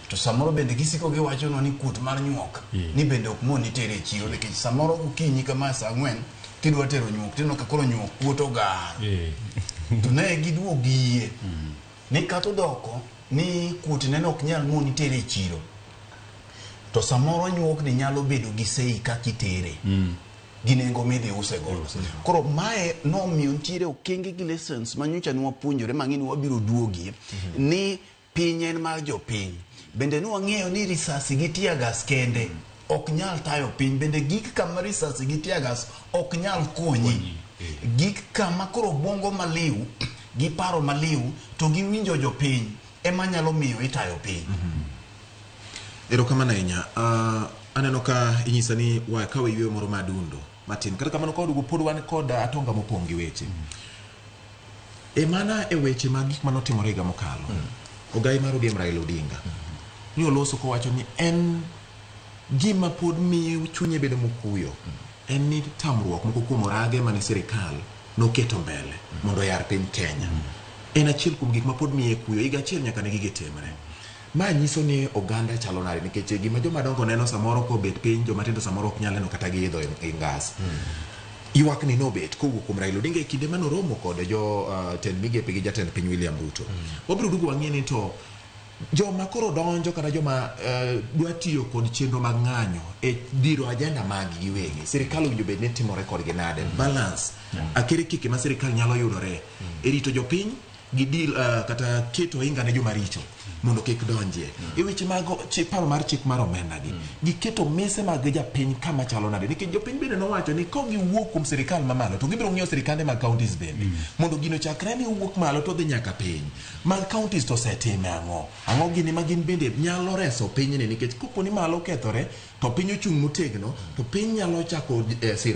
To samoro bende gisiko giwachonwa ni kuot mar nyuok ni bende ok moni tere e chiro, nikech samoro gokinyi kama saa 4 kidwa tero nyuok tineno ka koro nyuok kuot ogar. To ne giduogo giyie ni kata odoko ni kuot neno ok nyal moni tere e chiro, to samoro nyuokni nyalo bedo gi sei kaka itere gi nengo midhi use godo. Koro mae nomiyo nitiere okenge gi lessons ma nyocha ne wapuonjore mang'e ni wabiro duogie ni piny en mar jopiny. Bende ne wang'eyo ni risasi gi tear gas kende ok nyal tayo piny. Bende gik kama risasi gi tear gas ok nyal konyi. Gik kama koro obwongo maliw gi paro maliw to gi winjo jopiny ema nyalo miyo itayo piny. Erokamano ahinya. Aneno ka inyisa ni wakawe yueyo moro madundo matin. Kata kamano ka waduogo pod wan kod atonga mopong' gi weche. E mana e weche mag gik mane otimore higa mokalo. Ogai mar ODM Raila Odinga ni oloso kowacho ni en gima pod miyo chunye bedo mokuyo en ni tamruok moko kuom orage mane sirikal noketo mbele mondo oyar piny Kenya. En achiel kuom gik ma pod miye kuyo. Higa achiel nyaka ne gigi timre. Ma nyiso ni oganda chalo nade nikech gima joma dongo neno samoro kobet piny, joma tindo samoro ok nyal neno kata giidho e ngas. Ywak ni nobet kowuok kuom Raila Odinga e kinde mane oromo kod jo tend migepe gi jatend piny William Ruto. Wabiro duogo wang'e ni to joma koro donjo kata joma dwa tiyo kod chenro mag ng'anyo e dhiro agenda mag gi giwegi, sirikal owinjo bed ni timore kodgi nade? Balance akere kike ma sirikal nyalo yudore e rito jopiny gi deal kata keto ohinga ne joma richo mondo kik donjie. E weche mag paro mar chik mar omenda gi, giketo mise mag japiny kama chalo nade? Nikech jopiny bende nowacho ni ka giwuok kuom sirikal mamalo to gibiro ng'iyo sirikande mag counties bende. Mondo gino chakre ni owuok malo to odhi nyaka piny. Mag counties to osetime ang'o? Ang'o gini ma gin bende nyalo reso pinyni nikech kopo ni malo okethore to piny ochung' motegno to piny nyalo chako siro.